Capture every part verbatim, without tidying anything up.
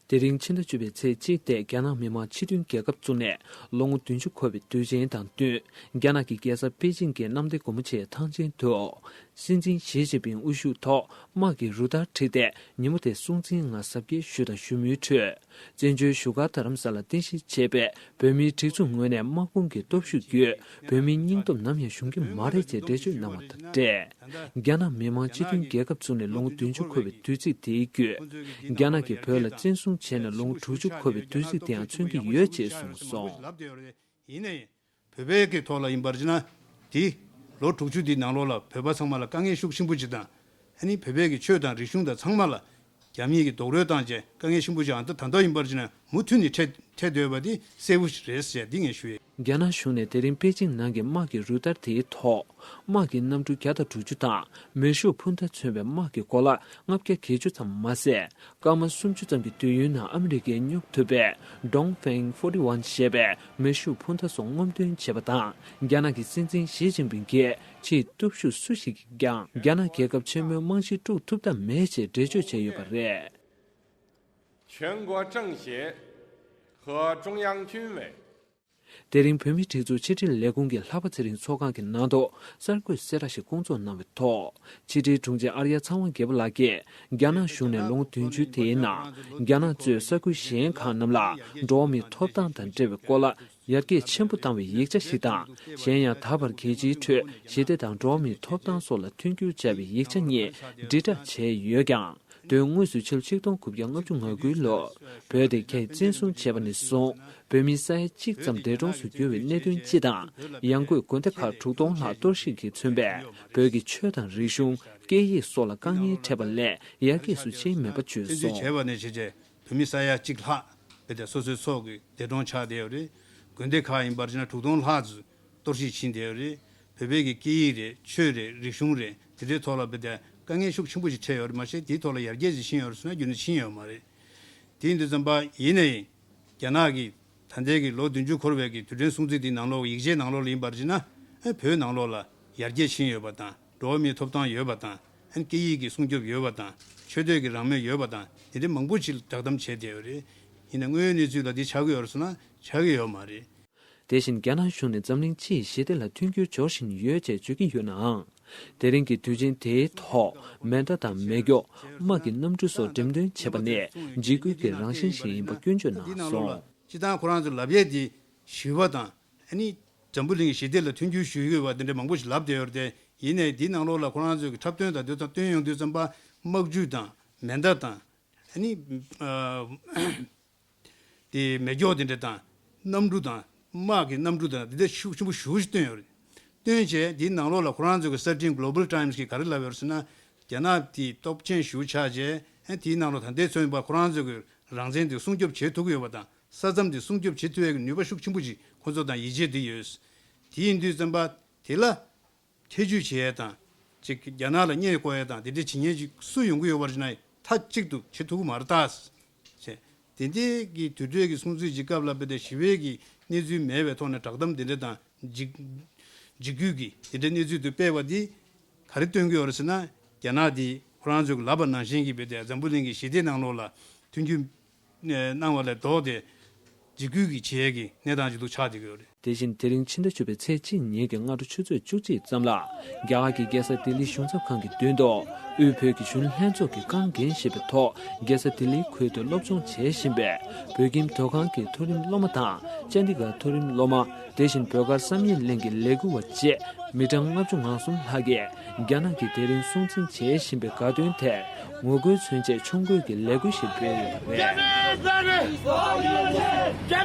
དེ་རིང་ཕྱི་ཟླ་བཅུ་པའི་ཚེས་གཅིག་སྟེ་རྒྱ་ནག་མི་དམངས་སྤྱི་མཐུན་རྒྱལ་ཁབ་བཙུགས་ནས་ལོ་ངོ་བདུན་ཅུ་འཁོར་བའི་དུས་ཆེན་དང་བསྟུན། རྒྱ་ནག་གི་རྒྱལ་ས་པེ་ཅིང་གི་གནམ་བདེ་སྒོ་མོ་ཆེའི་ཐང་ཆེན་དུ། སྲིད་འཛིན་ཞི་ཅིན་ཕིང་དབུ་བཞུགས་ཐོག་དམག་གི་རུ་སྟར་བསྒྲིགས་ཏེ། ཉིན་མོ་དེར་སྲུང་བརྩིའི་ངང་གཟབ་རྒྱས་ཞུ་དང་ཞུ་མུས་ཁྲོད། བཙན་བྱོལ་བཞུགས་སྒར་རྡ་རམ་ས་ལར་རྟེན་གཞི་བྱས་པའི་བོད་མིའི་སྒྲིག་འཛུགས་ངོས་ནས་དམག་དཔུང་གི་སྟོབས་ཤུགས་བརྒྱུད། བོད་མིའི་སྙིང་སྟོབས་ནམ་ཡང་ཞུམ་གྱི་མ་རེད་ཅེས་འགྲེལ་བརྗོད་གནང་བ་དང་འབྲེལ། རྒྱ་ནག་མི་དམངས་སྤྱི་མཐུན་རྒྱལ་ཁབ་བཙུགས་ནས་ལོ་ངོ་བདུན་ཅུ་འཁོར་བའི་དུས་ཚིགས་དེའི་བརྒྱུད། རྒྱ་ནག་གིས་བོད་ལ་བཙན་བཟུང་བྱས་ནས་ལོ་ངོ་དྲུག་ཅུ་འཁོར་བའི་དུས་ཚིགས་དེའང་མཚོན་གྱི་ཡོད་ཅེས་གསུངས་སོང་། ཡིན་ནའི། བོད་པའི་གི་ཐོག་ལ་ཡིན་པར་བྱས་ན། དེ་ལོ་དྲུག་ཅུ་དེའི་ནང་ལོགས་ལ་བོད་པ་ཚང་མ་ལ་དཀའ་ངལ་ཤུགས་ཆེན་པོ་ཅིག་དང་། ཨ་ནི་བོད་པའི་གི་ཆོས་དང་རིག་གཞུང་དང་ཚང་མ་ལ་རྒྱ་མིས་གི་རྡོག་རོལ་བཏང་བྱས་དཀའ་ངལ་ཆེན་པོ་ཅིག་ཨ་ད་ད་ལྟ་ཡིན་པར་བྱས་ན་མུ་མཐུད་ནས་འཕྲད་འཕྲད་སྡོད་པ་དེ་གསལ་པོ་ཞིག་རེད་ཟེར་འདི་ངས་ཞུ་ཡས། རྒྱ་ནག་གཞུང་ནས་དེ་རིང་པེ་ཅིང་ནང་གི་དམག་གི་རུ་སྟར་དེའི་ཐོག་དམག་གི་གནམ་གྲུ་བརྒྱ་དང་དྲུག་ཅུ་དང་མེ་ཤུགས་འཕུར་མདའ་མཚོན་པའི་དམག་གི་གོ་ལག་ལྔ་བརྒྱ་བརྒྱད་ཅུ་ཙམ་མ་ཟད། སྐར་མ་སུམ་ཅུ་ཙམ་གྱི་དུས་ཡུན་ནང་ཨ་མི་རི་ཀས་སྙོབ་ཐུབ་པའི་Dongfeng forty one ཞེས་པའི་མེ་ཤུགས་འཕུར་མདའ་སོགས་སྔོག་འདོན་བྱས་པ་དང་། རྒྱ་ནག་གི་སྲིད་འཛིན་ཞི་ཅིན་ཕིང་གིས་ཕྱིའི་སྟོབས་ཤུགས་སུ་ཞིག་གིས་ཀྱང་རྒྱ་ནག་རྒྱལ་ཁབ་ཆེན་མོའི་རྨང་གཞི་དཀྲུག་ཐུབ་ཐབས་མེད་ཅེས་འགྲེལ་བརྗོད་བྱས་ཡོད་པ་རེད། 全国政协和中央军委། དེ་རིང་བོད་མིའི་སྒྲིག་འཛུགས་ཕྱི་དྲིལ་ལས་ཁུངས་ཀྱིས་ལྷག་པ་ཚེ་རིང་ཚོགས་ཁང་གི་ནང་དུ་གསར་འགོད་གསལ་བསྒྲགས་ཤིག་བསྐོང་ཚོགས་གནང་བའི་ཐོག་ཕྱི་དྲིལ་དྲུང་ཆེ་ཨར་ཡ་ཚངས་དབང་རྒྱལ་པོ་ལགས་ཀྱིས། རྒྱ་ནག་གཞུང་ནས་ལོ་ངོ་བདུན་ཅུ་དེའི་ནང་། རྒྱ་ནག་གཙོས་ས་ཁུལ་གཞན་ཁག་རྣམས་ལ་འགྲོ་བ་མིའི་ཐོབ་ཐང་དང་འབྲེལ་བའི་སྐོར་ལ་ཡར་རྒྱས་ཆེན་པོ་བཏང་བའི་ཡིག་ཆ་ཞིག་དང་། གཞན་ཡང་ད་བར་རྒྱལ་སྤྱིའི་ཁྲོད་ཞི་བདེ་དང་འགྲོ་བ་མིའི་ཐོབ་ཐང་སོགས་ལ་མཐུན་འགྱུར་བྱ་བའི་ཡིག་ཆ་གཉིས་དྲིལ་བསྒྲགས་བྱས་ཡོད་ཀྱང་། དོན་དངོས་སུ་ཕྱི་ལོ་ཆིག་སྟོང་དགུ་བརྒྱ་ལྔ་བཅུ་ང་དགུའི་ལོར་བོད་དེ་རྒྱའི་བཙན་བཟུང་བྱས་པ་ནས་བཟུང་། བོད་མི་ས་ཡ་གཅིག་ཙམ་འདས་གྲོངས་སུ་གྱུར་བའི་གནད་དོན་སྤྱི་དང་། ཡང་སྒོས་དགོན་སྡེ་ཁག་དྲུག་སྟོང་ལྷག་གཏོར་བཤིག་གིས་མཚོན་པའི་བོད་ཀྱི་ཆོས་དང་རིག་གཞུང་། སྐད་ཡིག་སོགས་ལ་དཀའ་ངལ་འཕྲད་པ་ལས་ཡར་རྒྱས་སུ་ཕྱིན་མེད་པ་བརྗོད་བཙན་འཛུལ་སོང་། བྱས་པ་ནས་བྱས་རྗེས་བོད་མི་ས་ཡ་གཅིག་ལྷག་བོད་དེ་སོ་སོའི་ཚོགས་ཀྱི་འདས་གྲོངས་ཆགས་བསྡད་ཡོད་རེད། དགོན་སྡེ་ཁག་ཡིན་པར་བྱས་ན་དྲུག་སྟོང་ལྷག་ཙམ་གཏོར་བཤིག་ཕྱིན་བསྡད་ཡོད་རེད། བོད་པའི་གི་སྐད་ཡིག་རེད། ཆོས་རེད། རིག་གཞུང་རེད། དེ་འདྲའི་ཐོག་ལ་བོད་དེ་དཀའ་ངལ་ཤུགས་ཆེན་པོ་ཞིག་འཕྲད་ཡོད་རེད། མ་གཞི་དེའི་ཐོག་ལ་ཡར་རྒྱས་ཅིག་ཕྱིན་ཡོད་རེད་ཟེར་ན་རྒྱུན་དུ་ཕྱིན་ཡོད་མ་རེད། དེ་ཡིན་དུས་ཙམ་པ་ཡིན་ནའི་རྒྱ་ནག་གི་ད་ལྟའི་གི་ལོ་བདུན་ཅུ་འཁོར་བའི་གི་དུས་དྲན་སྲུང་བརྩི་དེའི་ནང་ལོགས་ཡིག་ཆའི་ནང་ལོགས་ལ་ཡིན་པར་བྱས་ན་ཨེ་བོད་ནང་ལོགས་ལ་ཡར་རྒྱས་ཕྱིན་ཡོད་པ་དང་། འགྲོ་བ་མིའི་ཐོབ་ཐང་ཡོད་པ་དང་། ཨན་སྐད་ཡིག་གི་སྲུང་སྐྱོབ་ཡོད་པ་དང་། ཆོས་དད་ཀྱི་རང་མོས་ཡོད་པ་དང་། དེ་འདྲའི་མང་པོ་ཞིག་བསྒྲགས་གཏམ་བྱས་བསྡད་ཡོད་རེད། ཡིན་ན་དངོས་ཡོད་གནས་ཚུལ་ལ་འདི་ཆགས་ཀྱི་ཡོད་རེད་ཟེར་ན་ཆགས་ཀྱི་ཡོད་མ་རེད། དེ་བཞིན་རྒྱ་ནག་གཞུང་ནས་འཛམ་གླིང་སྤྱིའི་ཞི་བདེ་ལ་མཐུན་འགྱུར་སྦྱོར་བཞིན་ཡོད་ཅེས་བརྗོད་ཀྱི་ཡོད་ནའང་། དེ་རིང་གི་དུས་ཆེན་དེའི་ཐོག་མེ་མདའ་དང་མེ་སྒྱོགས། དམག་གི་གནམ་གྲུ་སོགས་འགྲེམས་སྟོན་བྱས་པ་ནི་འཇིགས་སྐུལ་གྱི་རང་བཞིན་ཞིག་ཡིན་པ་སྐྱོན་བརྗོད་གནང་སོང་། སྤྱིར་བཏང་ཁོ་རང་ཚོ་ལབ་ཡས་དེ་ཞི་བ་དང་། ཨ་ནི་འཛམ་བུ་གླིང་གི་ཞི་བདེ་ལ་མཐུན་འགྱུར་ཞུ་གི་ཡོད་པ་དེ་འདྲ་མང་པོ་ཞིག་ལབ་བསྡད་ཡོད་རེད་དེ། ཡིན་ནའི་འདིའི་ནང་ལོགས་ལ་ཁོ་རང་ཚོས་ཀྱི་འཁྲབ་སྟོན་དང་དེ་ཚོ་སྟོན་ཡོང་དུས་ཙམ་པ་དམག་ཇུས་དང་མེ་མདའ་དང་། ཨ་ནི་ཨ་དེ་མེ་སྒྱོགས་དེ་འདྲ་དང་། གནམ་གྲུ་དང་། དམག་གི་གནམ་གྲུ་དང་དེ་འདྲ་ཤུགས་ཆེན་པོ་ཞེ་པོ་ཞིག་སྟོན་ཡོད་རེད། སྟོན་བྱས་དེའི་ནང་ལོགས་ལ་ཁོ་རང་ཚོ་གི་གསར་འཕྲིན་Global Times གིས་ག་རེ་ལབ་ཡོད་རེད་ཟེར་ན། རྒྱ་ནག་དེ་སྟོབས་ཆེན་ཞེ་པོ་ཆགས་བྱས། ཨ་དེའི་ནང་ལོགས་ད་ལྟའི་ཚོད་ཡིན་པ་ཁོ་རང་ཚོ་གི་རང་བཙན་དེ་སྲུང་སྐྱོབ་བྱེད་ཐུབ་ཀྱི་ཡོད་པ་དང་། ས་མཚམས་དེ་སྲུང་སྐྱོབ་བྱེད་ཐུབ་ཡས་ཀྱི་ནུས་པ་ཤུགས་ཆེན་པོ་ཅིག་ཁོ་ཚོ་དང་ཡིད་ཆེས་དེ་ཡོད། དེ་ཡིན་དུས་ཙམ་པ་དེ་ལ་ཐེ་ཇུས་བྱེད་ཡས་དང་། ཅིག་རྒྱ་ནག་ལ་བརྙས་བཀོད་ཡས་དང་དེ་འདྲ་བྱེད་མཁན་ཅིག་སུ་ཡོང་གི་ཡོད་པ་ཞིག་ན་མཐའ་གཅིག་ཏུ་བྱེད་ཐུབ་ཀྱི་མ་རེད་ད། བྱས། དེ་འདྲའི་གི་དུས་དྲོད་ཀྱི་སྲུང་བརྩི་ཅིག་སྐབས་ལ་བོད་དེ་ཞི་བའི་གི་གནས་ཚུལ་མེད་པའི་ཐོག་ནས་བསྒྲགས་གཏམ་དེ་འདྲ་དང་། འཇིགས་འཇིགས་སྐུལ་གྱི་དེ་འདྲའི་གནས་ཚུལ་དུ་སྤེལ་བ་འདི་ག་རེ་སྟོན་གྱི་ཡོད་རེད་ཟེར་ན། རྒྱ་ནག་འདི་ཁོ་རང་ཚོས་ལབ་པ་ནང་བཞིན་གྱི་བོད་དེ་འཛམ་བུ་གླིང་གི་ཞི་བདེ་ནང་ལོགས་ལ་མཐུན་འགྱུར་གནང་བ་ལས་ལྡོག་སྟེ་འཇིགས་སྐུལ་གྱི་བྱེད་ཡས་ཀྱི་གནས་སྟངས་ཅིག་ཏུ་ཆགས་བསྡད་ཀྱི་ཡོད་རེད། དེ་བཞིན་དེ་རིང་ཕྱི་ཟླ་བཅུ་པའི་ཚེས་གཅིག་ཉིན་གྱི་སྔ་དྲོ་ཆུ་ཚོད་བཅུ་གཅིག་ཙམ་ལ་རྒྱ་གར་གྱི་རྒྱལ་ས་ལྡི་ལིའི་གཞུང་ཚབ་ཁང་གི་མདུན་དུ་དབུས་བོད་ཀྱི་གཞོན་ནུ་ལྷན་ཚོགས་ཀྱིས་རྐང་འགན་བཞེས་པའི་ཐོག་རྒྱལ་ས་ལྡི་ལིའི་ཁུལ་དུ་སློབ་སྦྱོང་བྱེད་བཞིན་པའི་བོད་ཁྱིམ་མཐོ་སྒང་གི་མཐོ་རིམ་སློབ་མ་དང་ཅན་ཌི་གྷར་མཐོ་རིམ་སློབ་མ། དེ་བཞིན་བོད་སྒར་བསམ་ཡས་གླིང་གི་ལས་འགུལ་བ་བཅས་མི་གྲངས་ལྔ་བཅུ་ང་གསུམ་ལྷག་གིས་རྒྱ་ནག་གི་དེ་རིང་སྲུང་བརྩི་བྱེད་བཞིན་པའི་དགའ་སྟོན་དེར་ངོ་རྒོལ་མཚོན་ཆེད་ཆོམ་རྐུན་གྱི་ལས་འགུལ་ཞིག་སྤེལ་ཡོད་པ་རེད།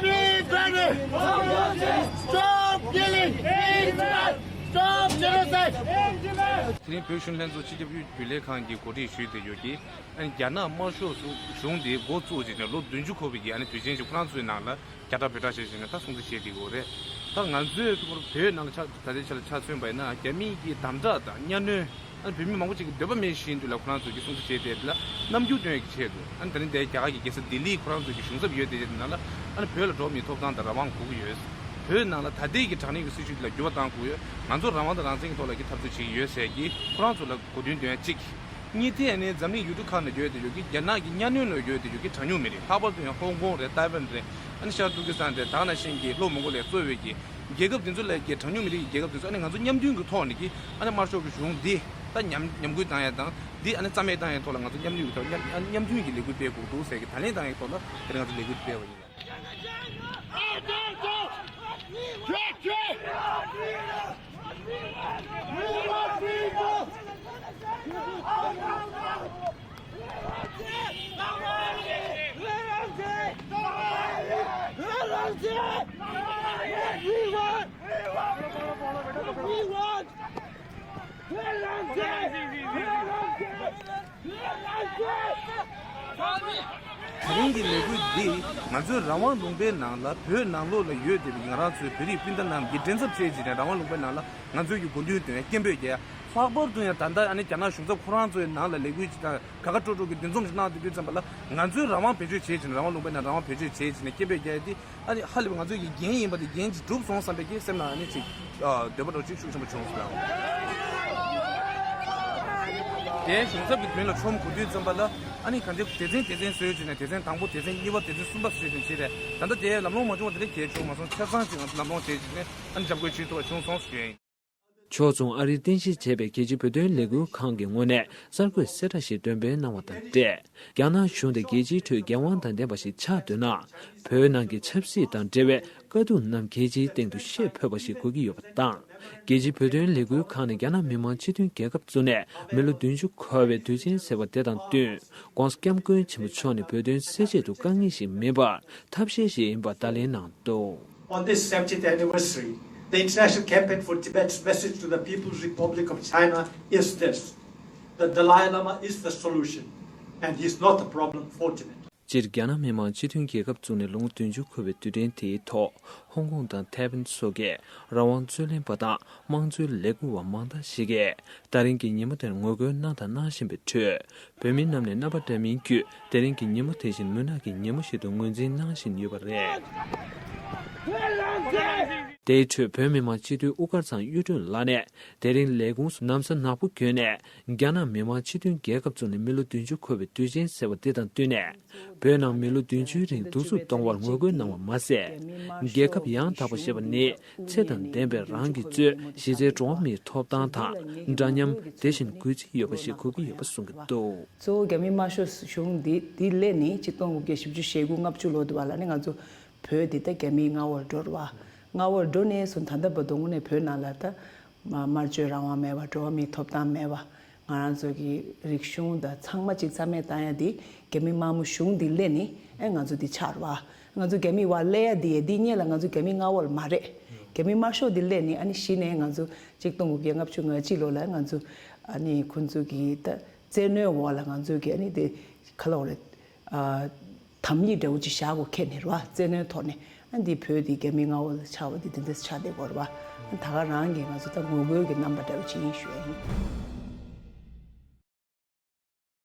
Stop killing! Stop genocide! དེ་རིང་བོད་གཞོན་ལྷན་ཚོགས་སྤྱི་ཁྱབ་དབུས་རྒྱུན་ལས་ཁང་གི་གོ་སྒྲིག་ཞུས་ཏེ་ཡོད་ཀྱི། ཨ་ནི་རྒྱ་ནག་དམར་ཤོག་གཞུང་དེ་འགོ་བཙུགས་བྱས་ནས་ལོ་བདུན་ཅུ་འཁོར་བའི་གི་ཨ་ནི་དུས་ཆེན་ཞིག་ཁོ་རང་ཚོའི་ནང་ལ་རྒྱ་གྲ་བོད་གྲ་བྱས་བྱས་ནས་ད་སྲུང་བརྩི་བྱས་བསྡད་ཡོད་རེད། ད་ང་ཚོའི་ཐུག་བོད་ནང་ལ་ཆ་ད་ལྟའི་ཆ་ལ་ཆ་མཚོན་པ་ཡིན་ན་རྒྱ་མིའི་གི་དམ་དྲག་དང་གཉའ་གནོན། ཨ་ནི་བོད་མི་མང་པོ་ཅིག་གི་འདོད་པ་མེད་བཞིན་དུ་ལ་ཁོ་རང་ཚོས་ཀྱི་སྲུང་བརྩི་བྱས་ཏེ་དེ་ལ་རྣམ་འགྱུར་སྟོན་ཡག་གི་ཆེད་དུ། ཨ་ནི་ད་རིང་འདིར་རྒྱ་གར་གྱི་རྒྱལ་ས་ལྡི་ལིའི་ཁོ་རང་ཚོས་ཀྱི་གཞུང་ཚབ་ཡོད་དེ་དེ་ནང་ལ། ཨ་ནི་བོད་ལ་འགྲོ་བ་མིའི་ཐོབ་ཐང་དང་རང་དབང་དགོས་ཀྱི་ཡོད། བོད་ནང་ལ་ད་ལྟའི་གི་དྲག་གནོན་གྱི་སྲིད་བྱུས་དེ་ལ་འགྱུར་བ་གཏང་དགོས་ཡོད། ང་ཚོ་རང་དབང་དང་རང་བཙན་གྱི་ཐོག་ལ་གི་འཐབ་རྩོད་བྱེད་ཀྱི་ཡོད་ཟེར་གྱི་ཁོ་རང་ཚོ་ལ་གོ་བསྡུར་འདོན་ཡ་གཅིག་གཉིས་དེ་ནི་འཛམ་གླིང་ཡུལ་གྲུ་ཁག་ནས་ཡོད་དེ་ཡོད་ཀྱི། རྒྱ་ནག་གི་གཉའ་གནོན་ལ་ཡོད་དེ་ཡོད་ཀྱི་གྲངས་ཉུང་མི་རིགས། ལྷག་པར་དུ་ཡང་ཧོང་ཀོང་རེད། ཏའེ་ཝན་རེད། ཨ་ནི་ཤར་ཏུར་ཀི་སི་ཐན་རེད། ད་ག་ནང་བཞིན་གྱི་ལྷོ་མོང་གོ་ལི་ཡ་གཙོས་པའི་གི་རྒྱལ་ཁབ་དེ་ཚོ་ལ་གི་གྲངས་ཉུང་མི་རིགས་ཀྱི་རྒྱལ་ཁབ་དེ་ཚོ་ཨ་ནི་ང་ཚོ་མཉམ་མཐུན་གྱི་ཐོག་ནས་ཀྱི་ཨ་ནི་དམར་ཤོག་གི་གཞུང་འདི་ད་ཉམས་ཉམས་རྒུད་བཏང་ཡ་དང་འདི་ཨ་ནི་རྩ་མེད་བཏང་ཡའི་ཐོག་ལ་ང་ཚོ་མཉམ་མཐུན་གྱི་ལས་འགུལ་སྤེལ་དགོས་འདུག་ཟེར་གི་ད་ལན་བཏང་ཡའི་ཐོག་ལ་དེ་རིང་ང་ཚོ་ལས་འགུལ་སྤེལ་བ་ཡིན། དེ་རིང་གི་ལས་འགུལ་འདི་ང་ཚོའི་རང་དབང་ལུང་པའི་ནང་ལ་བོད་ནང་ལོགས་ལ་ཡོད་བསྡད་པའི་ང་རང་ཚོའི་བོད་རིགས་སྤུན་ཟླ་རྣམས་ཀྱིས་མགྲིན་ཚབ་བྱས་བྱས་ནས་རང་དབང་ལུང་པའི་ནང་ལ་ང་ཚོའི་གི་དགོས་འདུན་འདོན་སྐད་འབོད་རྒྱག་ཡ། ལྷག་པར་དུ་ཡང་ད་ལྟ་ཨ་ནི་རྒྱ་ནག་གཞུང་ཚབ་ཁོ་རང་ཚོའི་ནང་ལ་ལས་འགུལ་ཅིག་དང་ག་ག་ཀྲོ་ཀྲོ་གི་འདུ་འཛོམས་ཤིག་གནང་བསྡད་དུས་ཙམ་པ་ལ་ང་ཚོའི་རང་དབང་བེད་སྤྱོད་བྱས་བྱས་ནས་རང་དབང་ལུང་པའི་ནང་རང་དབང་བེད་སྤྱོད་བྱས་བྱས་ནས་སྐད་འབོད་རྒྱག་ཡ་དེ། ཨ་ནི་ཧ་ལས་པའི་ང་ཚོའི་གི་འགན་ཡིན་པ་དེ་འགན་ཅིག་གྲུབ་སོང་བསམ་པའི་གི་སེམས་ནང་ཨ་ནི་ཅིག་ཨ་འདོད་པ་འདྲ་ཅིག་ཤུགས་ཆེན་པོ་བྱུང་སོང་ལགས། དེ་གཞུང་ཚབ་ཀྱི་མདུན་ལ་ཁྲོམ་གོ་དུས་ཙམ་པ་ལ་ཨ་ནི་གང་ཅི་སྡེ་ཚན་སྡེ་ཚན་བཟོས་བྱས་ནས་སྡེ་ཚན་དང་པོ་སྡེ་ཚན་གཉིས་པ་སྡེ་ཚན་གསུམ་པ་བཟོས་བྱས་བྱས་རེད། ད་ལྟ་དེ་ལམ་ལྷོང་མ་བྱུང་བ་དེ་འདྲ་གལ་བྱུང་མ་སོང་། ཆ་ཚང་ཅིག་ང་ཚོ་ལམ་ལྷོང་བྱས་བྱས་ནས་ཨ་ནི་འཇབ་རྒོལ་བྱེད་ཐུབ་པ་བྱུང་སོང་ཞུ་ཡ་ཡིན། ཕྱོགས་མཚུངས་ཨ་རིར་རྟེན་གཞི་བྱས་པའི་རྒྱལ་སྤྱིའི་བོད་དོན་ལས་འགུལ་ཁང་གི་ངོས་ནས་གསར་འགོད་གསལ་བསྒྲགས་ཤིག་འདོན་སྤེལ་གནང་བ་དང་འབྲེལ། རྒྱ་ནག་གཞུང་དང་རྒྱལ་སྤྱིའི་ཁྲོད་འགན་དབང་དང་ལྡན་པ་ཞིག་ཆགས་འདོད་ན། བོད་ནང་གི་ཆབ་སྲིད་དང་འབྲེལ་བའི་དཀའ་སྡུག་རྣམས་རྒྱལ་སྤྱིའི་སྟེང་དུ་བཤད་ཕོད་པ་ཞིག་དགོས་ཀྱི་ཡོད་པ་དང་། རྒྱལ་སྤྱིའི་བོད་དོན་ལས་འགུལ་ཁང་ནས་རྒྱ་ནག་མི་དམངས་སྤྱི་མཐུན་རྒྱལ་ཁབ་བཙུགས་ནས་མི་ལོ་བདུན་ཅུ་འཁོར་བའི་དུས་ཆེན་ཟེར་བ་དེ་དང་བསྟུན། ྋགོང་ས་ྋསྐྱབས་མགོན་ཆེན་པོ་མཆོག་ནས་བོད་དོན་སེལ་ཆེད་དུ་དཀའ་ངལ་ཞིག་མིན་པར་ཐབས་ཤེས་ཤིག་ཡིན་པ་བརྡ་ལན་གནང་འདུག། On this seventieth anniversary, the international campaign for Tibet's message to the People's Republic of China is this: the Dalai Lama is the solution, and he is not a problem for Tibet. སྤྱིར་རྒྱ་ནག་མི་དམངས་སྤྱི་མཐུན་རྒྱལ་ཁབ་བཙུགས་ནས་ལོ་ངོ་བདུན་ཅུ་འཁོར་བའི་དུས་དྲན་དེའི་ཐོག་ཧོང་ཀོང་དང་ཐའེ་ཝན་སོགས་ཀྱི་རང་དབང་རྩོད་ལེན་པ་དང་དམངས་གཙོའི་ལས་འགུལ་བ་མང་དག་ཞིག་གིས་ད་རིང་གི་ཉིན་མོ་དེར་ངོ་རྒོལ་གནང་དང་གནང་བཞིན་པའི་ཁྲོད། བོད་མི་རྣམས་ནས་རྣམ་པ་འདྲ་མིན་བརྒྱུད་དེ་རིང་གི་ཉིན་མོ་དེ་བཞིན་མུན་ནག་གི་ཉིན་མོ་ཞིག་ཏུ་ངོས་འཛིན་གནང་བཞིན་ཡོད་པ་རེད། དེའི་ཁྲོད་བོད་མི་མང་སྤྱི་འཐུས་དབུ་དཀར་ཚང་གཡུ་སྒྲོན་ལགས་ནས་དེ་རིང་ལས་ཁུངས་སུ་ན་བཟའ་ནག་པོ་གྱོན་ནས་རྒྱ་ནག་མི་དམངས་སྤྱི་མཐུན་རྒྱལ་ཁབ་བཙུགས་ནས་མི་ལོ་བདུན་ཅུ་འཁོར་བའི་དུས་ཆེན་ཟེར་བ་འདི་དང་བསྟུན་ནས། བོད་ནང་མི་ལོ་བདུན་ཅུའི་རིང་གདུག་རྩུབ་གཏོང་བར་ངོ་རྒོལ་གནང་བ་མ་ཟད། རྒྱལ་ཁབ་ཡང་དག་པ་ཞེས་པ་ནི་ཚེ་དང་ལྡན་པའི་རང་གིས་གཙོས་གཞི་རྩའི་འགྲོ་བ་མིའི་ཐོབ་ཐང་དང་འདྲ་མཉམ་དེ་བཞིན་གུས་བརྩི་ཡོད་པ་ཞིག་དགོས་ཀྱི་ཡོད་པ་གསུངས་ཀྱི་འདུག། གཙོ་བོ་རྒྱ་མི་དམར་ཤོག་གཞུང་འདི་འདི་སླེབས་ནས་ཆིག་སྟོང་དགུ་བརྒྱ་བཞི་བཅུ་ཞེ་དགུ་ལྔ་བཅུ་ལོ་དུ་བ་ལ་ནི་ང་ཚོ་བོད་འདི་ད་རྒྱ་མིའི་མངའ་འོག་འགྲོ་བ། མངའ་འོག་འགྲོ་ནས་བཟུང་ད་ལྟ་བར་དུ་དངོས་གནས་བོད་ནང་ལ་ད་མ་སྨྲ་བརྗོད་རང་དབང་མེད་པ། འགྲོ་བ་མིའི་ཐོབ་ཐང་མེད་པ། ང་རང་ཚོ་གི་རིག་གཞུང་དང་ཚང་མ་གཅིག་རྩ་མེད་བཏང་ཡ་དེ་རྒྱ་མི་དམར་མོ་གཞུང་འདི་སླེབས་ནས་ཨེ་ང་ཚོ་འདི་ཆགས་རེད་བ། ང་ཚོ་རྒྱ་མི་བར་སླེབས་ཡ་འདི་ཡ་འདི་སྔོན་ལ་ང་ཚོ་རྒྱ་མི་མངའ་འོག་ལ་མ་རེད། རྒྱ་མི་དམར་ཤོག་འདི་སླེབས་ནས་ཨ་ནི་གཞི་ནས་ང་ཚོ་ཆིག་སྟོང་དགུ་བརྒྱ་ལྔ་བཅུ་ང་གཅིག་ལོ་ལ་ང་ཚོ་ཨ་ནི་ཁོང་ཚོ་གི་ད་བཙན་གནོན་འོག་ལ་ང་ཚོ་གི་ཨ་ནི་དེ་ག་ལབ་དགོས་རེད། ཨ་དམ་ཉིད་འདྲ་བོ་ཅིག་བཞག་དགོས་ཁེལ་ནས་རེད་བ། བཙན་གནོན་ཐོག་ནས། ཨ་འདི་བོད་འདི་རྒྱ་མིའི་མངའ་འོག་ལ་ཆགས་པ་འདི་དེ་འདྲ་ཆགས་བསྡད་ཡོད་རེད་བ། ཨ་ད་ག་རང་གི་ང་ཚོ་ད་ངོ་རྒོལ་གྱི་རྣམ་པ་འདྲ་བོ་ཅིག་ཡིན་ཞུ་ཡ་ཡིན།